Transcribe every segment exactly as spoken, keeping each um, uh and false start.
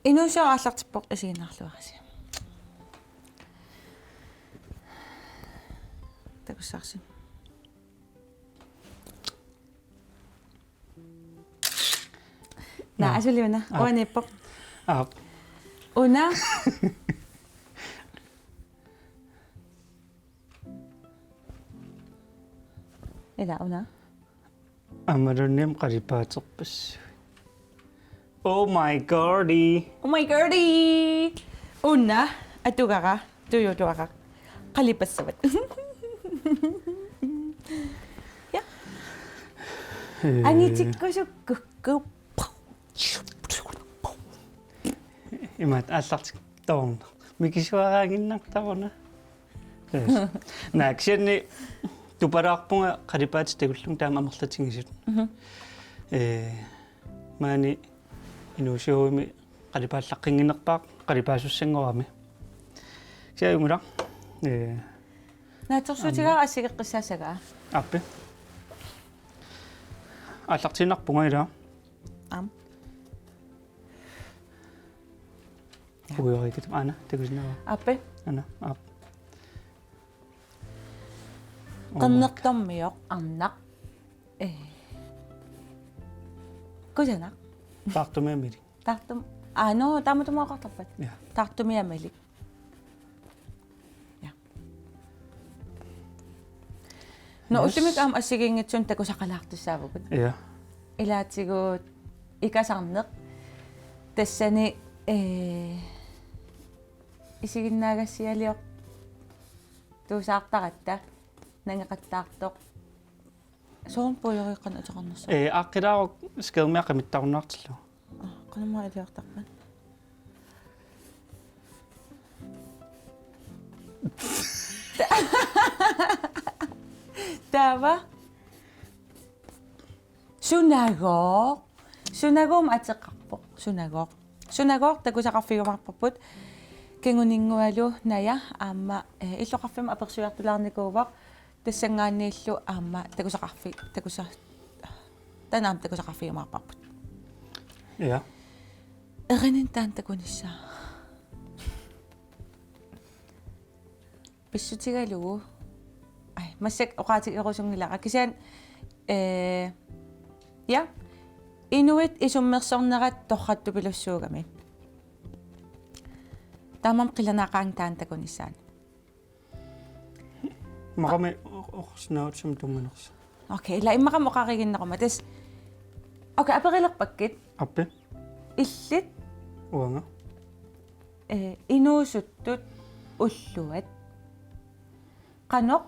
Inuusuttut aallartippoq isiginnaarluarisi. Takussavarsi. Naa, Naa. Asuli una. Aap. Uaniippoq. Aap. Una. Ila una. Aammaluunniit qalipaaterpassuit. Oh my goodie. Oh my goodie. Una, atugara, tujuuluaraq. Qalipassavat. Ja. Ee. Angitikkusukkukku. Imaat aallartik toorna. Mikisuaraannginnartaruna. Yes. Naa, kisianni tupalaarpunga qalipaatit takullugit taama amerlatigisut. Mhm. Ee, maani inuusuttumi qalipaallaqqinnerpaaq qalipaasussanngorami. Kisianni ajunngilaq. Ee. Naatsorsuutigaara aamma assigeqqissaassagaa. Aappi. Aallartiinnarpunga ila. Aam. Uiorikit aana takusinnaavat. Aappi. Aana, aap. Qernertormioq arnaq. Ee. Kusanaq. Taartumiamalik. Taartum-, aa, no, taamatut oqartarpat. Ja. Taartumiamalik. Ja. No, yes. Ullumikkut aamma assigiinngitsunik takusaqalaartussaavugut. Ja. Ilaatigut ikasarneq. Tassani, ee, isiginnaagassialiortoq tuusaartaratta nangeqattaartoq. Soormi puioriiqqan ateqarnersoq. Ee, aaqqilaaruk skærmia qittarunnaartillugu. Aa, qanormaa iliortarpat. Taava. Sunagooq. Sunagooq ateqarpoq. Sunagooq. Sunagooq takusaqarfigiumaarparput. Kinguninngualu Naja aamma, eh, illoqarfimmi apersuiartulaarnikuuvoq. Tassanngaanniillu aamma takusaqarfi-, takusa-, taanna aamma takusaqarfigiumaarparput. Ja. Erininni taanna takunissaa. Pissutigalugu. Ai, massakkut oqaatigerusunngilara. Kisianni, eh, ja. Inuit isummersornerat torrattupilussuugami. Taamaammat qilanaaqaanga taanna takunissaanut. Immaqami o-, oqarsinnaavutit sumi tunnganersoq. Okay, ila immaqami oqariiginnaruma. Tassa. Okay, aperilerpakkit. Aappi. Illit. Uanga. Eh, inuusuttut ulluat. Qanoq,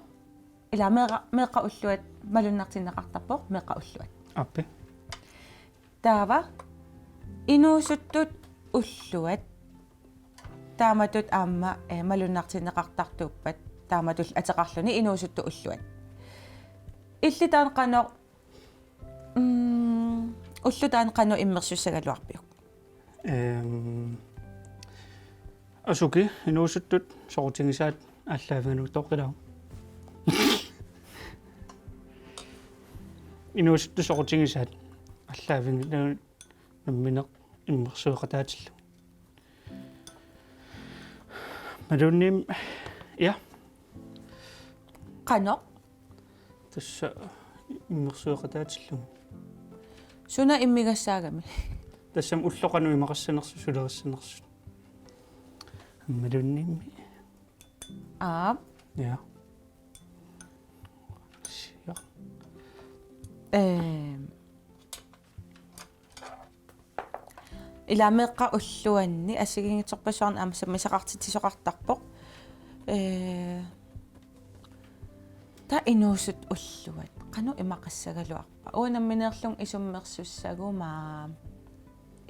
ila meeqqa, meeqqat ulluat malunnartinneqartarpoq, meeqqat ulluat. Aappi. Taava, inuusuttut ulluat. Taamatut aamma, eh, malunnartinneqartartuuppat, taamatut ateqarluni inuusuttut ulluat. Illit taanna qanoq, mm, ulloq taanna qanoq immersussagaluarpiuk? Ehm, asuki inuusuttut soqutigisaat aallaavigalugit toqqilaa. Inuusuttut soqutigisaat aallaavigalugit nammineq immersueqataatillugit. Imaluunniit, ja. Qanoq? Tassa immersueqataatillugit. Suna immigassaagami? Tassami ulloq qanoq imaqassanersoq, sulerissanersoq. Imaluunniit. Aap. Ja. Ja. Ehm. Ila meeqqat ulluanni assigiinngitsorpassuarnik aamma sammisaqartitsisoqartarpoq. Ee, taava inuusuttut ulluat. Qanoq imaqassagaluarpa? Uanga nammineerlunga isummersussaguma.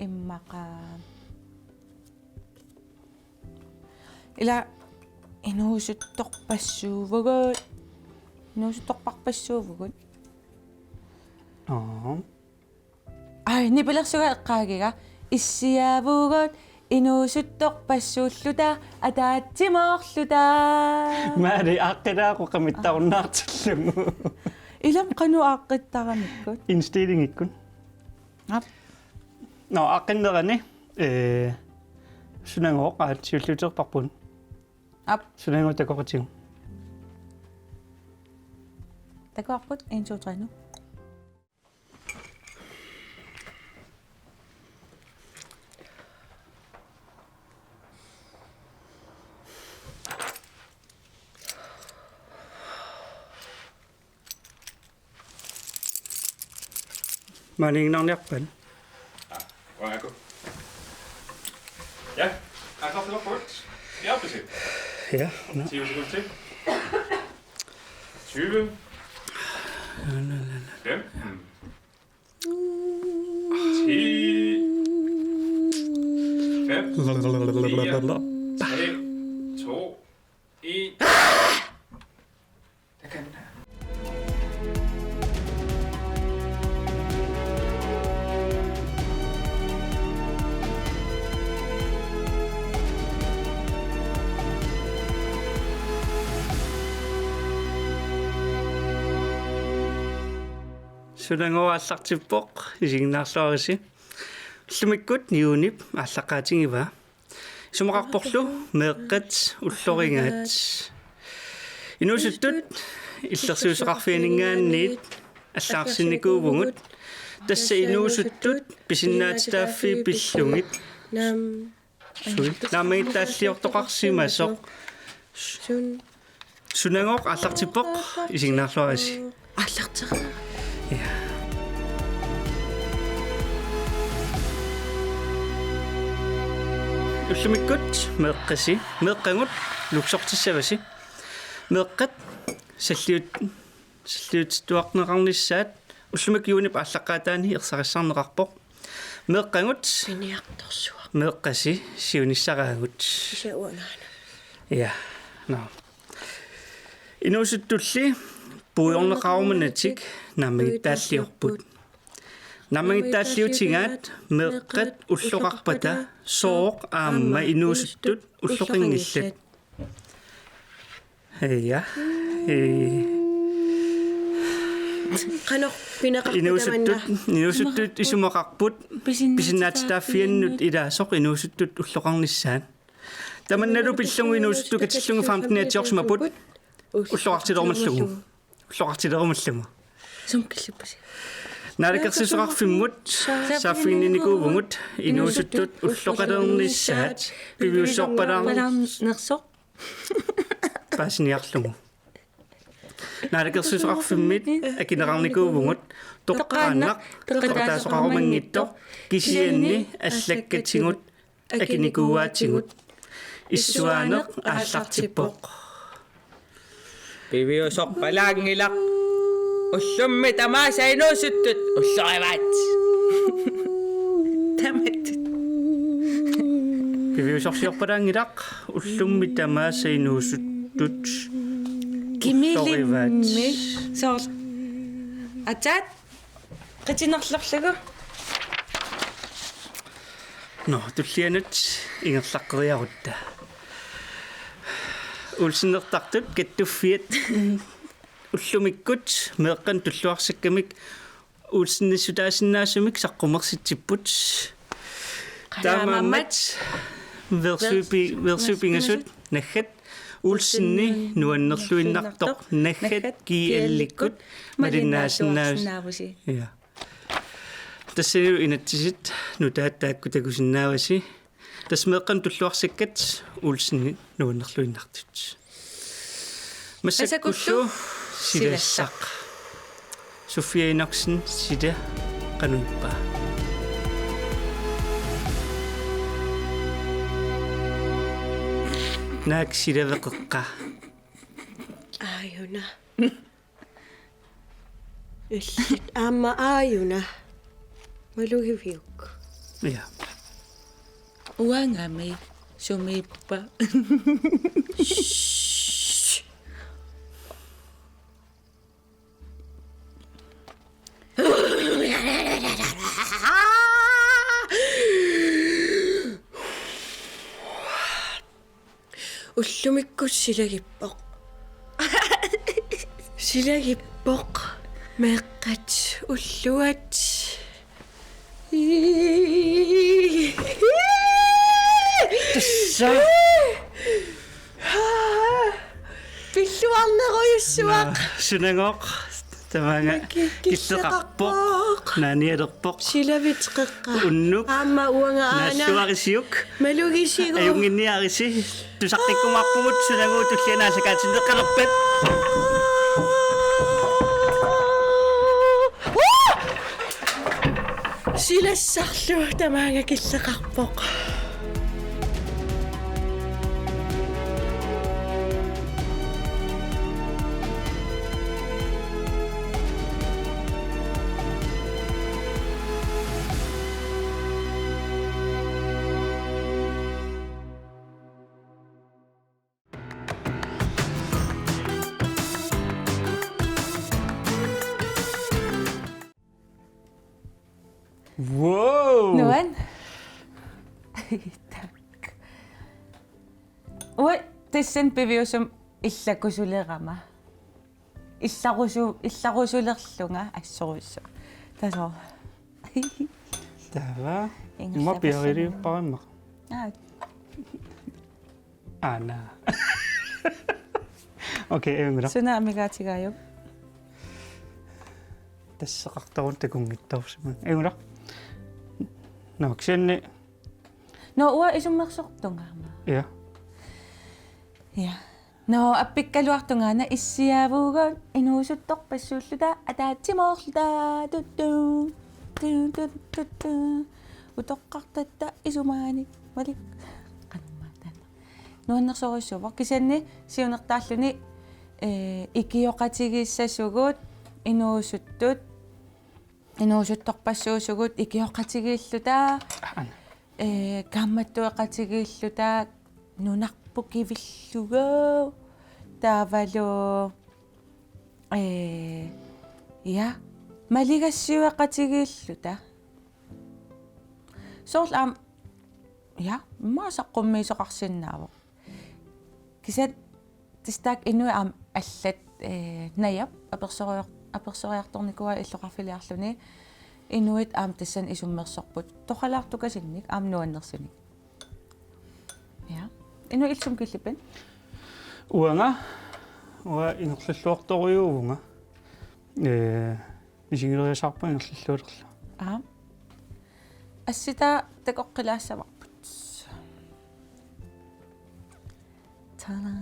Immaqa. Ila inuusuttorpassuuvugut. Inuusuttorpassuuvugut. Aa. Ai, nipilersuga eqqaagiga. Issiavugut inuusuttorpassuulluta ataatsimoorluta. Maali aaqqilaaqoq qamittarunnaartillugu. Ilami qanoq aaqqittaramikku. Indstillingikkut. Aap. Nå, aaqqinnerani, eh, Sunagooq aat siulliuteqarparput. Aap. Sunagooq takoqatigu. Takoqarput, en, to, tre nu. Maaniiginnarniarpat? Aa, uangaku. Ja, aallartilerpugut. Niarpisi? Ja, nå. Ti sekundit. Tyve. Femten. Ti. Fem. Fire. Tre. To. En. Sunagooq aallartippoq, isiginnaarluarisi. Ullumikkut Juunip aallaqqaatigivaa. Isumaqarporlu meeqqat ullorigaat. Inuusuttut illersuisoqarfianinngaanniit allagarsinnikuuvugut. Tassa inuusuttut pisinnaatitaaffii pillugit. Naam. Sui. Naammagittaalliortoqarsimasoq. Sun. Sunagooq aallartippoq, isiginnaarluarisi. Aallarteraa. Ja. Ullumikkut meeqqasi, meeqqagut luksortissavasi. Meeqqat salliut-, salliutittuarneqarnissaat ullumikkut Juunip aallaqqaataani ersarissarneqarpoq. Meeqqagut. Piniartorsuaq. Meeqqasi siunissaraagut. Kisianni uangaana. Ja, nå. Inuusuttulli puigorneqarumanatik naammagittaalliorput. Naammagittaalliutigaat meeqqat ulloqarpata sooq aamma inuusuttut ulloqinngillat. Ja. Ee. Qanoq pineqarpa inuusuttut, tamanna? Inuusuttut isumaqarput pisinnaatitaaffiannut ilaasoq inuusuttut ulloqarnissaat. Tamannalu pillugu inuusuttut katillugit femten-iatiorsimapput ulloqartilerumallugu. Ulloqartilerumallugu. Sumut killippusi? Naalakkersuisoqarfimmut saaffiginninnikuuvugut inuusuttut ulloqalernissaat piviusorpalaarnersoq. Paasiniarlugu. Naalakkersuisoqarfimmit akineqarnikuuvugut toqqaannaq peqataasoqarumanngitsoq kisianni allakkatigut akinikuuaatigut. Issuaaneq aallartippoq. Piviusorpalaanngilaq. Ullummi tamaasa inuusuttut ullorivaat. Tamattut. Piviusorsiorpalaanngilaq. Ullummi tamaasa inuusuttut ullorivaat. Kimilimmi soorlu. Ataat. Qitinerlerlugu. Nå, tullianut ingerlaqqeriarutta. Olsenertartut kattuffiat ullumikkut meeqqanut tulluarsakkamik Olsenissutaasinnaasumik saqqummersitsipput. Taamaammat Versuipi-, Versuit pingasut naggat Olseni nuannerluinnartoq naggat G L-ikkut malinnaasinnaavasi. Ja. Tassanilu inatsisit nutaat taakku takusinnaavasi. Tassa meeqqanut tulluarsakkat Olseni nuannerluinnartut. Massakkullu silassaq. Sofia Enoksen, Sila, qanoq ippa? Naak silaveqeqqa? Aajuna. Illit aamma aajuna. Malugiviuk? Ja. Uangami sumiippa? Ullumikkut silagippoq. Silagippoq. Meeqqat ulluat. Ii. Pilluarnerujussuaq. Naa, sunagooq. Tamaanga ki-, killeqarpoq. Killeqarpoq. Naanialerpoq. Silavit qeqqa. Unnuk. Aamma uanga aana. Naassuarisiuk. Malugisigu. Ajunnginniarisi. Tusaqqikkumaarpugut, sunagooq tulliani aallakaatitsineqalerpat. Silassarlu tamaanga killeqarpoq. Wow! Nuan. Tak. Ui, tassani piviusumik illakusulerama. Illarusu-, illarusulerlunga assorujussuaq. Tasoq. Taava. Ingerlapassana. Ima piariliupparimma. Aa. Aana. Okay, ajunngilaq. Suna amigaatigaajuk? Tasseqartaruna takunngitsoorsimagit. Ajunngilaq. Nå, kisianni. Nå, uanga isummersortunga aamma. Ja. Ja. Nå, appikkaluartungaana issiavugut inuusuttorpassuulluta ataatsimoorluta tuttu. Tuttu, tuttu. Utoqqartatta isumaanik malik. Qanormaa taanna. Nuannersorujussuuvoq kisianni siunertaalluni, eh, ikioqatigiissasugut inuusuttut, inuusuttorpassuusugut ikioqatigiilluta, aana, eh, kaammattueqatigiilluta, nunarput kivillugu, taavalu, eh, ja, maligassiueqatigiilluta. Soorlu aamma, ja, immaqa saqqummiisoqarsinnaavoq. Kisianni tassa taakku inuit aamma allat, eh, Najap apersoriar-, apersoriartornikuuaa illoqarfiliarluni. Inuit aamma tassani isummersorput. Torralaartukasinnik aamma nuannersunik. Ja. Inuit illit sumut killippit? Uanga, uanga ingerlalluartorujuuvunga. Eh, isigiiaarpara ingerlalluarlunga. Aa. Assitaa takoqqilaassavarput. Tada.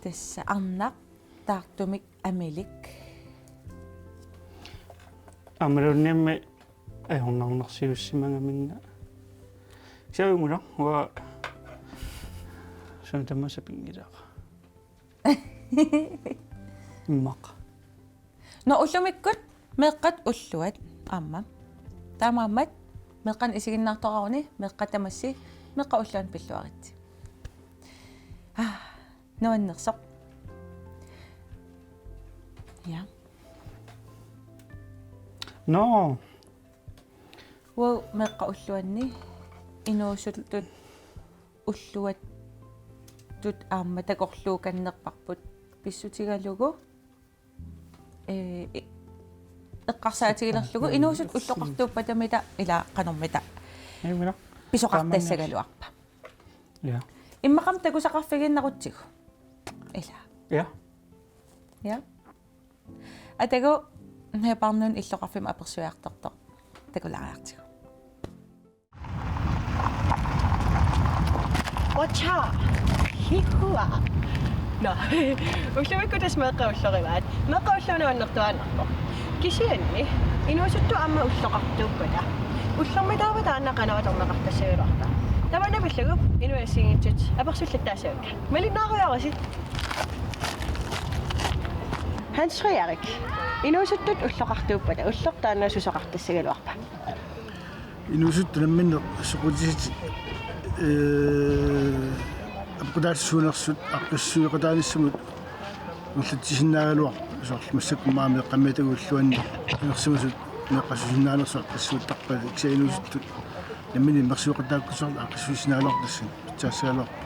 Tassa arnaq taartumik amilik. Aammaluunniimmi ajornarnarsiussimagamigit. Siavunnguaq, uanga suna tamaasa pinngilara. Immaqa. Nå, ullumikkut meeqqat ulluat aamma. Taamaammat meeqqanik isiginnaartoqaruni meeqqat tamassi meeqqat ulluannik pilluaritsi. Ah, nuannersoq. Ja. Nå. Uagut meeqqat ulluanni inuusuttut ulluattut aamma takorluukannerparput pissutigalugu, eh, i-, eqqarsaatigilerlugu inuusuttut ulloqartuuppatamita ilaa qanormita. Ei, mira. Pisoqartassagaluarpa. Ja. Immaqami takusaqarfigiinnarutsigu. Ilaa. Ja. Ja. Atagu Najap Arnun illoqarfimmi apersuiartortoq takulaariartigu. Ocha. Hikua. Nå. Ullumikkut tassa meeqqat ullorivaat. Meeqqat ulluanut annertuaannarpoq. Kisianni inuusuttut aamma ulloqartuuppata. Ullormitaava taanna qanoq atorneqartassagaluarpa. Tamanna pillugu inuiaat assigiinngitsut apersullattaassaanga. Malinnaarujoorisi. Hans Frederik, inuusuttut ulloqartuuppata, ulloq taanna susoqartassagaluarpa? Inuusuttut namminneq soqutigisatik, ee, apeqqutaassuunersut aaqqissuisoqataanissamut ingerlatsisinnaagaluarput, soorlu massakkut aamma meeqqammitagut ulluanni inersimasut meeqqasuusinnaanersut aaqqissuuttarpata, kisianni inuusuttut namminneq immersueqataakku soorlu aaqqissuussinnaanersut tassani pitsaassagaluarpoq.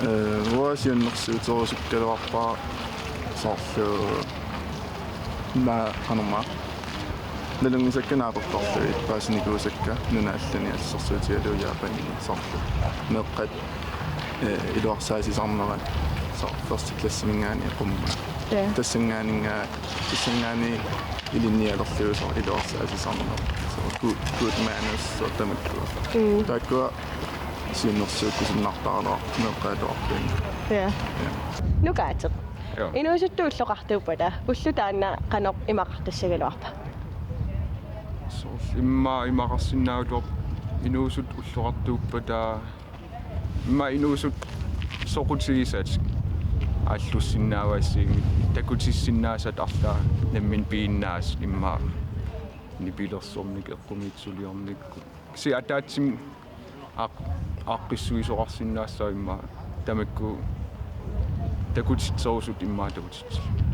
Ee, uanga siunnersuuterusukkaluarpara soorlu ma-, qanormaa. Nalunngisakka naapertorlugit paasinikuusakka nunat allanit assersuutigalugu Japanimi soorlu. Meeqqat, eh, iluarsaasisarnerat soorlu første klassiminngaanniit qummut. Ja. Tassanngaanninngaa-, tassanngaanniit ilinnialerlugu soorlu iluarsaasisarnerat. Soorlu good, good manners soorlu tamakku. Mm. Taakkua siunnersuukkusunnartaraluarput meeqqat atuartuunngillat. Ja. Ja. Nukaateq. Joo. Inuusuttut ulloqartuuppata ulloq taanna qanoq imaqartassagaluarpa? Soorlu immaqa imaqarsinnaagaluarpoq inuusuttut ulloqartuuppata immaqa inuusuttut soqutigisatik aallussinnaavaat assigiinngitsut, takutissinnaasaat arlaat nammineq piginnaasat immaqa nipilersornikkut eqqumiitsuliornikkut. Kisianni ataatsimut aaq-, aaqqissuisoqarsinnaassaaq immaqa tamakku takutitserusuttut immaqa takutitsillutik.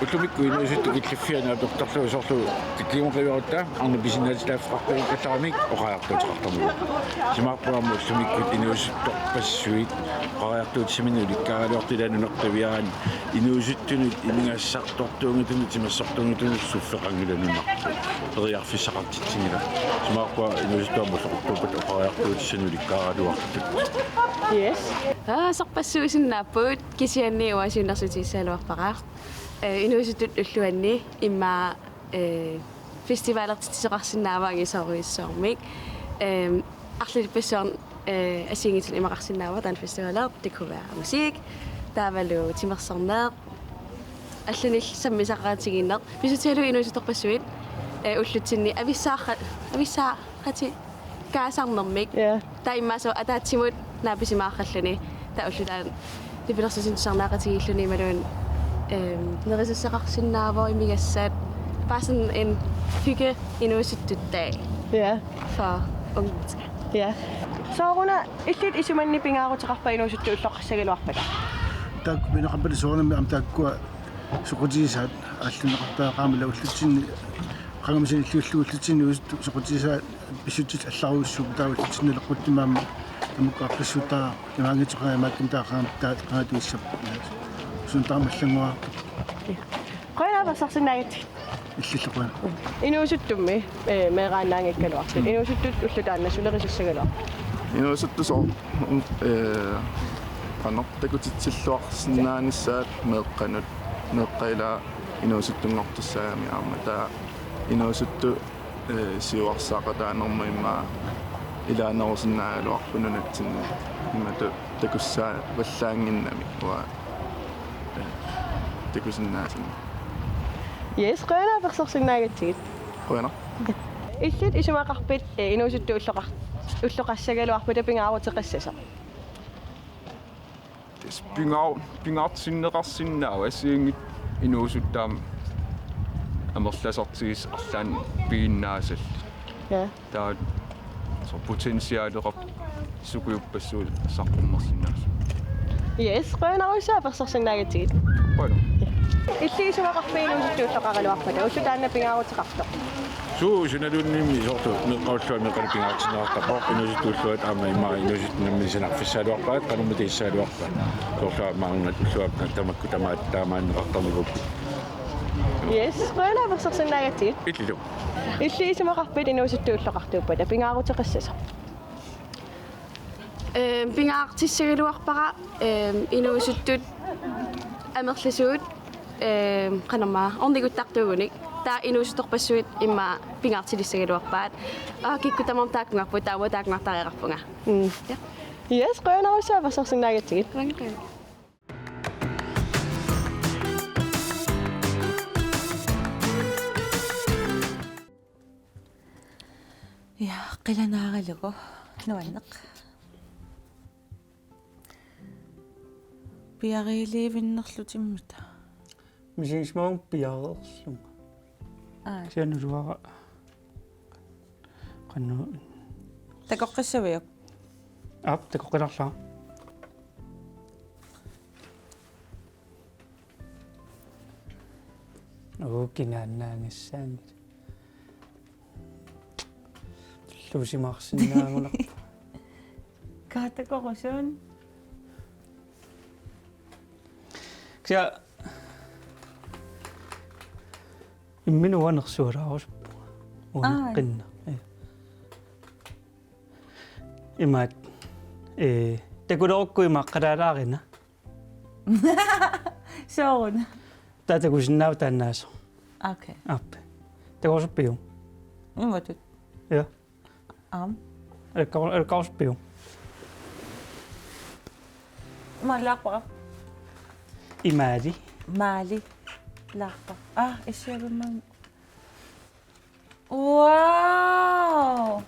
Ullumikkut inuusuttut killiffianni atortarlugu soorlu killiumaqiviarutta arnat pisinnaatitaaffeqarfigalugit oqariartuuteqartarmata. Isumaarpunga aamma ullumikkut inuusuttorpassuit oqariartuutissaminnut ulikkaaraluartut ilaa nunartaviaani inuusuttunut imigassartortuunngitsunut timersortuunngitsunut suffeqanngilaq nunarput. Periarfissaqartitsinngilaq. Isumaarpunga inuusuttut aamma ulloqartuuppata oqariartuutissamik ulikkaaraluartut. Yes. Aa, sorpassuusinnaapput kisianni uanga siunnersuutigissagaluarpara. Eh, inuusuttut ulluanni immaqa, eh, festivalertitsisoqarsinnaavaat angisoorujussuarmik. Ehm, arlalippassuarni, eh, assigiinngitsunik imaqarsinnaavoq taanna festivaler, det kunne være musik, taavalu timersorneq, allanillu sammisaqaratigiinneq. Pissutigalugu inuusuttorpassuit, eh, ullutsinni avissaarra-, avissaarrati- kaasarnermik. Ja. Taava immaqa soorlu ataatsimut naapisimaarralluni. Taava ulloq taanna nipilersuisunut tusarnaaqatigiilluni imaluunniit, ehm, nerisassaqarsinnaavoq imigassat. Bare sådan en hygge inuusuttuttaa. Ja. For unge mennesker. Ja. Sooruna illit isumanni pingaaruteqarpa inuusuttut ulloqassagaluarpata? Taakku pineqarpata soorunami aamma taakkua soqutigisaat aallunneqartariaqarami ullutsinni qangami sanilliullugu ullutsinni inuusuttut soqutigisaat pissutsit allarujussuupput taava ullutsinni naleqqutsimik aamma tamakku aaqqissuuttariaqarput imaanngitsoq qanga imaakkami taava qanga taava qanga tuissappat. Suut tamarmik allannguarput. Qujanaq apersorsinnaagatsigit. Illillu qujanaq. Inuusuttummi, eh, meeraannaanngikkaluartut. Mm. Inuusuttut ulloq taanna suna nerisassagaluarpat? Inuusuttut soorlu, eh, qanoq takutitsilluarsinnaanissaat meeqqanut, meeqqat ilaa inuusuttunngortussaagami aamma taava inuusuttut, eh, siuarsaaqataanermut immaqa ilaanerusinnaagaluarput nunatsinni imatut takussaavallaannginnamik uanga, eh, takusinnaasannik. Yes, qujanaq apersorsinnaagatsigit. Qujanaq. Illit isumaqarpit, eh, inuusuttut ulloqar-, ulloqassagaluarpata pingaaruteqassasoq? Tassa pingaa-, pingaartinneqarsinnaavoq assigiinngitsut inuusuttut aamma amerlasoortigissat arlaannik piginnaasallit. Ja. Taava soorlu potentialeqarpoq sukujuppassuit saqqummersinnaasut. Yes, qujanarsuaq apersorsinnaagatsigit. Qujanaq. Illit isumaqarpit inuusuttut ulloqaraluarpata ulloq taanna pingaaruteqartoq? Suu, sunaluunniimmi soorlu meeqqat ulluat meeqqanut pingaartinneqartarpoq, inuusuttut ulluat aamma immaqa inuusuttut namminneq sanarfissagaluarpaat, qanormita issagaluarpaat. Soorlu aamma arnat ulluat tamakku tamaat taamaanneqartarnikuupput. Yes, qujanaq apersorsinnaagatsigit. Illillu. Illit isumaqarpit inuusuttut ulloqartuuppata pingaaruteqassasoq? Ehm, pingaartissagaluarpara, ehm, inuusuttut amerlasuut, ehm, qanormaa, orniguttartuugunik. Taava inuusuttorpassuit immaqa pingaartilissagaluarpaat. Aa, kikkut tamarmik taakkununngarput, taava taakkununngartariaqarpunga. Mm. Ja. Yes, qujanarsuaq apersorsinnaagatsigit. Qujanaq. Ja, qilanaaralugu. Nuanneq. Piareerlivinnerlutimmita? Misigisimavunga piareerlunga. Aa. Kisianni naluara. Qanoq. Takoqqissaviuk? Aap, takoqqinarlara. Uu, kinaannaanissaanngilaq. Tulluusimaarsinnaagunarpoq. Kaatakorusun. Kisianni imminut uanga nersualaarusuppunga. Una Aa. qinna. Ee. Imaat, ee, takulerukku ima qalaalaarina. Sooruna. Taava takusinnaavara taannaasoq. Okay. Aap. Takorsuppiuk? Imatut. Ja. Aam. Alakka-, alakkarusuppiuk? Ima laarpara. Imaali. Maali. Laarpara. Aa, issiavimman. Wow!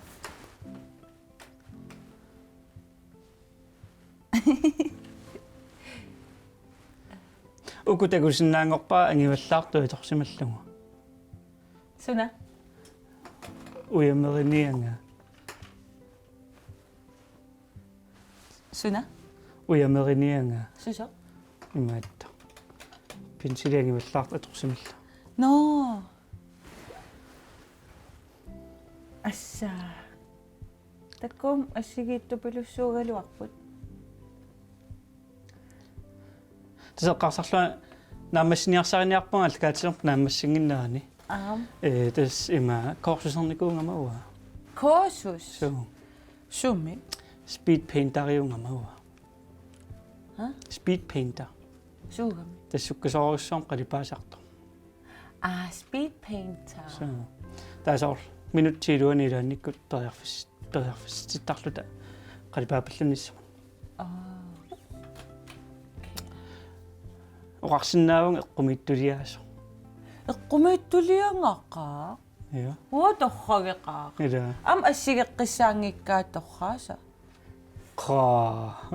Uku takusinnaanngorpara angivallaartut atorsimallugu. Suna? Ujameriniagaa. Suna? Ujameriniagaa. Susoq? Imaattoq. Pensili angivallaartut atorsimallugu. Nå. Assa. Takuuk assigiittupilussuugaluarput. Tassa eqqarsarlunga naammassiniarsariniarpunga aallakaatitsinerput naammassinnginnerani. Aap. Ee, tassa ima kursusernikuugama uanga. Kursus? Suu. Sumi? Speed painteriugama uanga. Ha? Speed painter. Suugami? Tassa sukkasoorujussuarmik qalipaasartoq. Aa, speed painter. Suu. Taava soorlu minutsit iluanni ilaannikkut periarfis-, periarfissitittarluta qalipaapallannissamut. Aa. Oqarsinnaavunga eqqumiitsuliaasoq. Eqqumiitsuliagaqaaq? Ja. Uanga torrageqaaq. Ilaa. Aamma assigeqqissaanngikkaat torraasa. Qaa.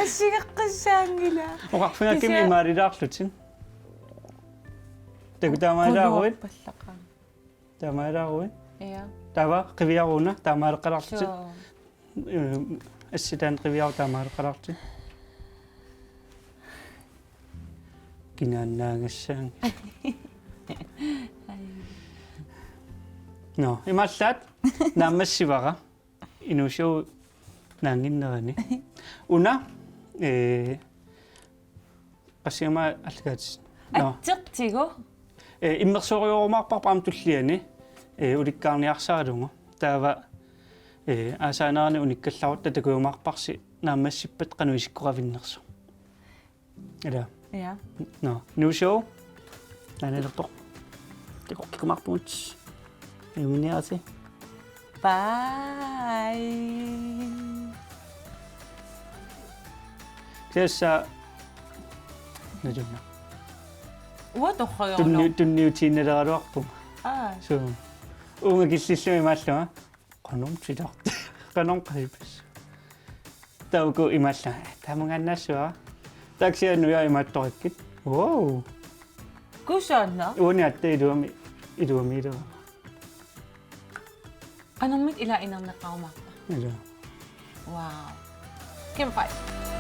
Assigeqqissaanngilaq. Oqarfigakkit kisianni imaalilaarlutit. Takuuk taamaalilaaruit? Quluarpallaqaanga. Taamaalilaaruit? Ja. Taava qiviaruna taamaaleqqalaarlutit. Suu. Ee, assitaanut qiviarut taamaaleqqalaarlutit. Kinaannaagassaanga. Ai. Nå, imaallaat naammassivara. Inuushow naannginnerani. Una, ee, qassigama aallakaat-. Nå. Atsertigu? Ee, immersorujussuumaarparput aamma tulliani, ee, ulikkaarniarsaralugu. Taava, ee, aasaanerani unikkallarutta takujumaarparsi naammassippat qanoq isikkoqavinnersoq. Ilaa. Ja. Nå, Nuushow. Naanaalertoq. Takoqqikkumaarpugut. Iuniarsi. Bye. Kisianni. Nalunngilara. Uanga torrageruloorpunga. Tunni-, tunniutiinnaleraluarpunga. Aa. Suu. Uunga killillunga imaallunga. Qanormi titarti. Qanormi qalipas. Taava uku imaallaat. Taamaannaassuara. Taava kisianni nuja imaattorikkit. Wow. Kusanaq. Uani aatsaat iluami, iluamiilera. Qanormita ila inerneqarumaarpa? Ilaa. Wow. Kæmpe fejl.